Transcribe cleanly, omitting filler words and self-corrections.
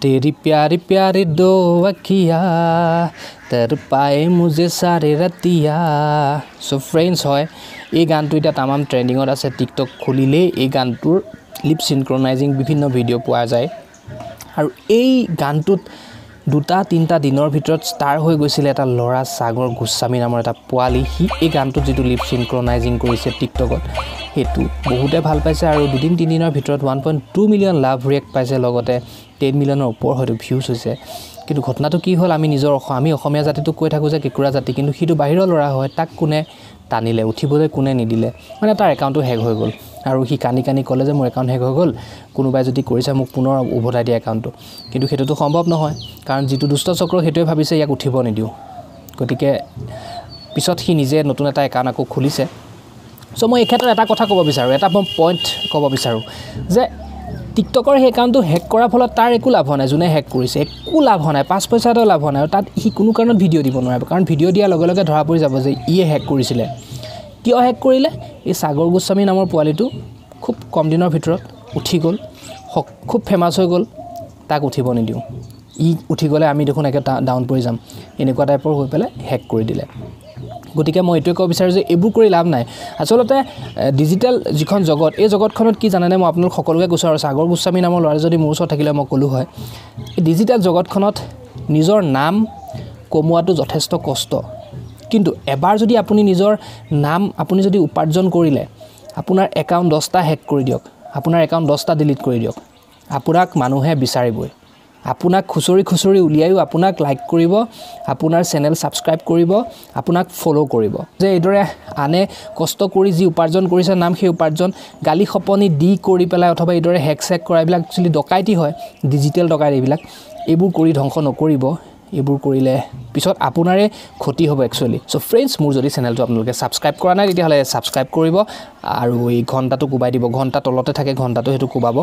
तेरी प्यारी प्यारी दो अखिया तड़पाए मुझे सारी रतिया। চ' ফ্ৰেণ্ডছ, হয়, এই গানটো এতিয়া তামাম ট্ৰেণ্ডিঙত আছে। টিকটক খুলিলেই এই গানটোৰ লিপ চিনক্ৰনাইজিং বিভিন্ন ভিডিঅ' পোৱা যায়। আৰু এই গানটোত 2-3টা দিনৰ ভিতৰত ষ্টাৰ হৈ গৈছিলে এটা ল'ৰা, সাগৰ গোস্বামী নামৰ এটা পোৱালি। সি এই গানটোত যিটো লিপ চিনক্ৰনাইজিং কৰিছে টিকটকত, সেইটো বহুতে ভাল পাইছে আৰু 2-3 দিনৰ ভিতৰত 1.2 মিলিয়ন লাভ ৰিয়েক্ট পাইছে, লগতে 10 মিলিয়নৰ ওপৰ হয়তো ভিউজ হৈছে। কিন্তু ঘটনাটো কি হ'ল? আমি অসমীয়া জাতিটোক কৈ থাকোঁ যে কেঁকুৰা জাতি, কিন্তু সিটো বাহিৰৰ ল'ৰা হয়। তাক কোনে টানিলে? উঠিবলৈ কোনে নিদিলে? মানে তাৰ একাউণ্টটো হেক হৈ গ'ল আৰু সি কান্দি কান্দি ক'লে যে মোৰ একাউণ্ট হেক হৈ গ'ল, কোনোবাই যদি কৰিছে মোক পুনৰ উভতাই দিয়া একাউণ্টটো। কিন্তু সেইটোতো সম্ভৱ নহয়, কাৰণ যিটো দুষ্ট চক্ৰ, সেইটোৱে ভাবিছে ইয়াক উঠিব নিদিওঁ। গতিকে পিছত সি নিজে নতুন এটা একাউণ্ট আকৌ খুলিছে। চ' মই এই ক্ষেত্ৰত এটা কথা ক'ব বিচাৰোঁ, এটা মই পইণ্ট ক'ব বিচাৰোঁ যে টিকটকৰ সেই একাউণ্টটো হেক কৰাৰ ফলত তাৰ একো লাভ হোৱা নাই। যোনে হেক কৰিছে, একো লাভ হোৱা নাই, 5 পইচা এটাও লাভ হোৱা নাই। আৰু তাত সি কোনো কাৰণত ভিডিঅ' দিব নোৱাৰিব, কাৰণ ভিডিঅ' দিয়াৰ লগে লগে ধৰা পৰি যাব যে ইয়ে হেক কৰিছিলে। কিয় হেক কৰিলে? এই সাগৰ গোস্বামী নামৰ পোৱালিটো খুব কম দিনৰ ভিতৰত উঠি গ'ল, খুব ফেমাছ হৈ গ'ল, তাক উঠিব নিদিওঁ, ই উঠি গ'লে আমি দেখোন একে ডাউন পৰি যাম, এনেকুৱা টাইপৰ হৈ পেলাই হেক কৰি দিলে। গতিকে মই এইটোৱে ক'ব বিচাৰোঁ যে এইবোৰ কৰি লাভ নাই। আচলতে ডিজিটেল যিখন জগত, এই জগতখনত কি জানেনে? মই আপোনালোক সকলোকে কৈছোঁ আৰু সাগৰ গোস্বামী নামৰ ল'ৰা যদি মোৰ ওচৰত থাকিলে মই ক'লোঁ হয়, এই ডিজিটেল জগতখনত নিজৰ নাম কমোৱাটো যথেষ্ট কষ্ট। কিন্তু এবাৰ যদি আপুনি নিজৰ নাম আপুনি যদি উপাৰ্জন কৰিলে, আপোনাৰ একাউণ্ট 10টা হেক কৰি দিয়ক, আপোনাৰ একাউণ্ট 10টা ডিলিট কৰি দিয়ক, আপোনাক মানুহে বিচাৰিবই। আপোনাক খুচৰি খুচৰি উলিয়ায়ো আপোনাক লাইক কৰিব, আপোনাৰ চেনেল ছাবস্ক্ৰাইব কৰিব, আপোনাক ফ'ল' কৰিব। যে এইদৰে আনে কষ্ট কৰি যি উপাৰ্জন কৰিছে নাম, সেই উপাৰ্জন গালি শপনি দি কৰি পেলাই অথবা এইদৰে হেক চেক কৰা, এইবিলাক একচুৱেলি ডকাইতি হয়, ডিজিটেল ডকাইত এইবিলাক। এইবোৰ কৰি ধ্বংস নকৰিব। এইবোৰ কৰিলে পিছত আপোনাৰে ক্ষতি হ'ব একচুৱেলি। চ' ফ্ৰেণ্ডছ, মোৰ যদি চেনেলটো আপোনালোকে ছাবস্ক্ৰাইব কৰা নাই, তেতিয়াহ'লে ছাবস্ক্ৰাইব কৰিব আৰু এই ঘণ্টাটো কোবাই দিব। ঘণ্টা তলতে থাকে, ঘণ্টাটো সেইটো কোবাব।